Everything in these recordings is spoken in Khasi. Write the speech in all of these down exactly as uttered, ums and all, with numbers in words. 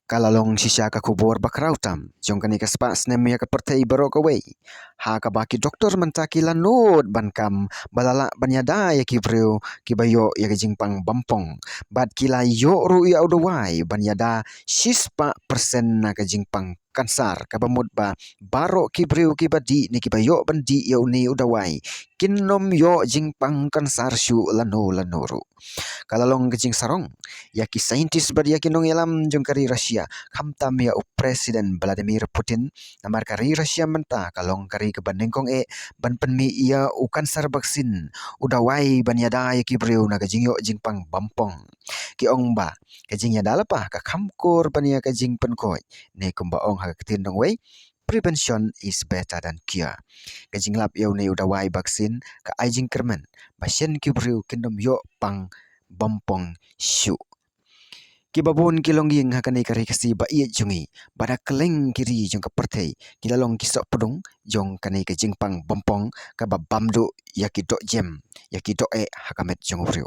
Ka la long shisha ka khubor ba khraw tam jong kane ka spah snem ïa ka pyrthei baroh kawei, ha kaba ki doktor mynta ki la nud ban kam ba la lah ban ïada ïa ki briew kiba ïoh ïa ka jingpang bym pong. Bad ki la ïoh ruh ïa u dawai ban ïada shispah persen na ka jingpang kansar, kaba mut ba baroh ki briew kiba dih ne kiba ïoh ban dih ïa une u dawai kin nym ïoh jingpang kansar shuh lano lano ruh. Ka la long ka jingsarong ïa ki scientist bad ïa ki nongïalam jong ka ri Russia, khamtam ïa u President Vladimir Putin, namar ka ri Russia mynta ka long ka ri kaba nyngkong eh ban pynmih ïa u kansar vaccine, u dawai ban ïada ïa ki briew na ka jingïoh jingpang bym pong. Ki ong ba ka jingïada lypa ka kham kur ban ïa ka jingpynkhuid, ne kumba ong ha ka ktien nongwei, "Prevention is better than cure." Ka jinglap ïa une u dawai vaccine ka ai jingkyrmen ba shen ki briew kin nym ïoh pang bym pong shuh. Kiba bun ki longïing ha kane ka ri Khasi ba ïeit jong ngi, ba da kylleng ki ri jong ka pyrthei, ki la long ki sohpdung jong kane ka jingpang bym pong kaba bam duh ïa ki dohjem, ïa ki doh eh ha ka met jong u briew.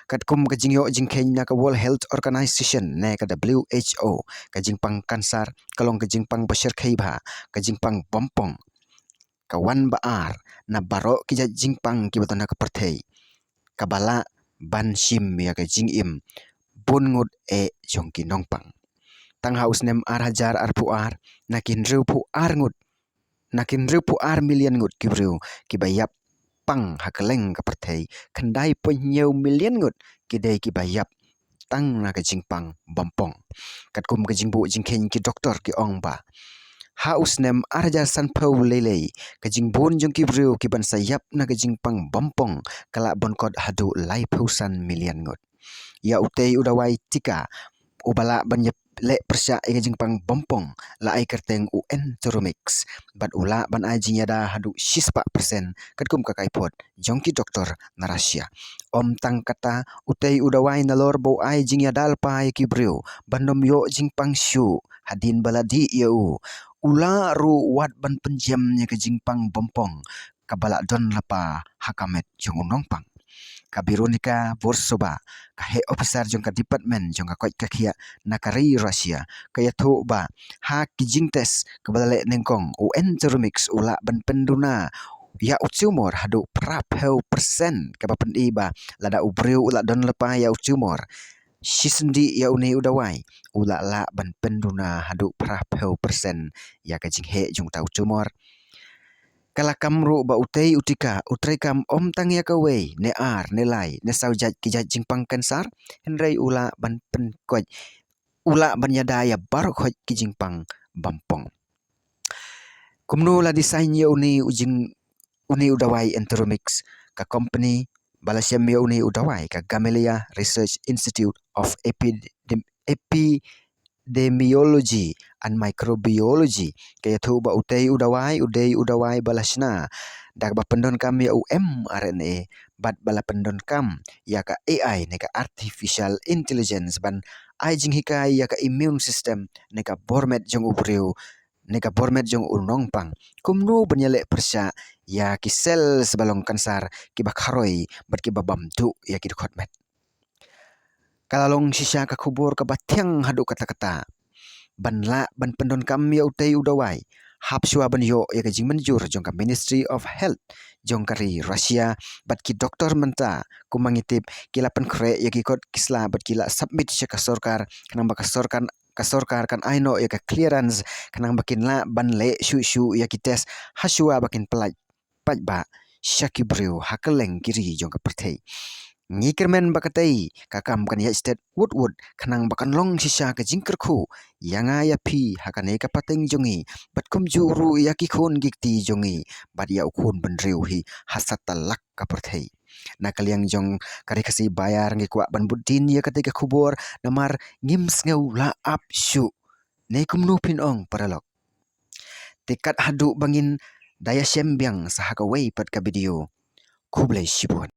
Katkum ka jingïoh jingkheiñ na ka World Health Organization ne ka W H O, ka jingpang kansar ka long ka jingpang ba shyrkhei bha, ka jingpang bym pong ka wan ba ar na baroh ki jait jingpang kiba don ha ka pyrthei, kaba lah ban shim ïa ka jingim bun ngut eh jong ki nongpang. Tang ha u snem ar hajar arphew ar, na ki hynriewphew ar ngut, na ki hynriewphew ar million ngut ki briew kiba ïap pang ha kylleng ka pyrthei, khyndai point hynñiew million ngut ki dei kiba ïap tang na ka jingpang bym pong. Katkum ka jingbuh jingkheiñ ki doktor ki ong ba ha u snem ar hajar sanphew lei lei, ka jingbun jong ki briew kiban sa ïap na ka jingpang bym pong ka lah ban kot haduh laiphew san million ngut. Ïa utei u dawai tika uba lah ban ïa leh pyrshah ïa ka jingpang bym pong la ai kyrteng u Enteromix, bad u lah ban ai jingïada haduh shispah persen, katkum ka kaiphod jong ki doktor na Russia. Ym tang kata, utei u dawai nalor ba u ai jingïada lypa ïa ki briew ban nym ïoh jingpang shuh hadien ba la dih ïa u, u lah ruh wat ban pynjem ïa ka jingpang bym pong kaba la don lypa ha ka met jong u nongpang. Ka Veronika Vorsova, ka heh ophisar jong ka department jong ka koit ka khiah na ka ri Russia, ka ïathuh ba ha ki jingtest kaba la leh nyngkong, u Enteromix u lah ban pynduna ïa u tumor haduh phraphew persen, kaba pyni ba lada u briew u la don lypa ïa u tumor, shisien dih ïa une u dawai, u lah lah ban pynduna haduh phraphew persen ïa ka jingheh jong uta u tumor. Ka la kam ruh ba utei u tika u treikam ym tang ïa kawei ne ar ne lai ne saw jait ki jait jingpang kansar, hynrei u lah ban pynkoit, u lah ban ïada ïa baroh khoit ki jingpang bym pong. Kumno la design ïa une u jing, une u dawai Enteromix? Ka company ba la shem ïa une u dawai, ka Gamaleya Research Institute of Epidem-, Epidemiology and Microbiology, ka ïathuh ba utei u dawai u dei u dawai ba la shna da kaba pyndonkam ïa u mRNA, bad ba la pyndonkam ïa ka A I ne ka artificial intelligence ban ai jinghikai ïa ka immune system ne ka bor met jong u briew, ne ka bor met jong u nongpang, kumno ban ïaleh pyrshah ïa ki cells ba long kansar kiba kharoi bad kiba bam duh ïa ki dkhot met. Ka la long shisha ka khubor kaba thiang haduh katta katta ban lah ban pyndonkam ïa utei u dawai hap shuwa ban ïoh ïa ka jingmynjur jong ka Ministry of Health jong ka ri Russia, bad ki doktor mynta, kumba ngi tip, ki la pynkhreh ïa ki kot ki sla bad ki la submit sha ka sorkar, khnang ba ka sorkar, ka sorkar kan ai noh ïa ka clearance, khnang ba kin lah ban leh shuh shuh ïa ki test ha shuwa ba kin pynlait paidbah sha ki briew ha kylleng ki ri jong ka pyrthei. Ngi kyrmen ba katei ka kam kan ïaid stet wut wut, khnang ba kan long shisha ka jingkyrkhu ïa nga ïa phi ha kane ka pateng jong ngi, bad kumjuh ruh ïa ki khun ki kti jong ngi, bad ïa u khun bynriew hi ha satlak ka pyrthei. Na ka liang jong ka Ri Khasi Baïar, ngi kwah ban bud dien ïa katei ka khubor namar ngim sngew la ap shuh. Ne kumno phin ong, paralok? Te kat haduh ba ngin da ïashem biang sa ha kawei pat ka video. Khublei shibun.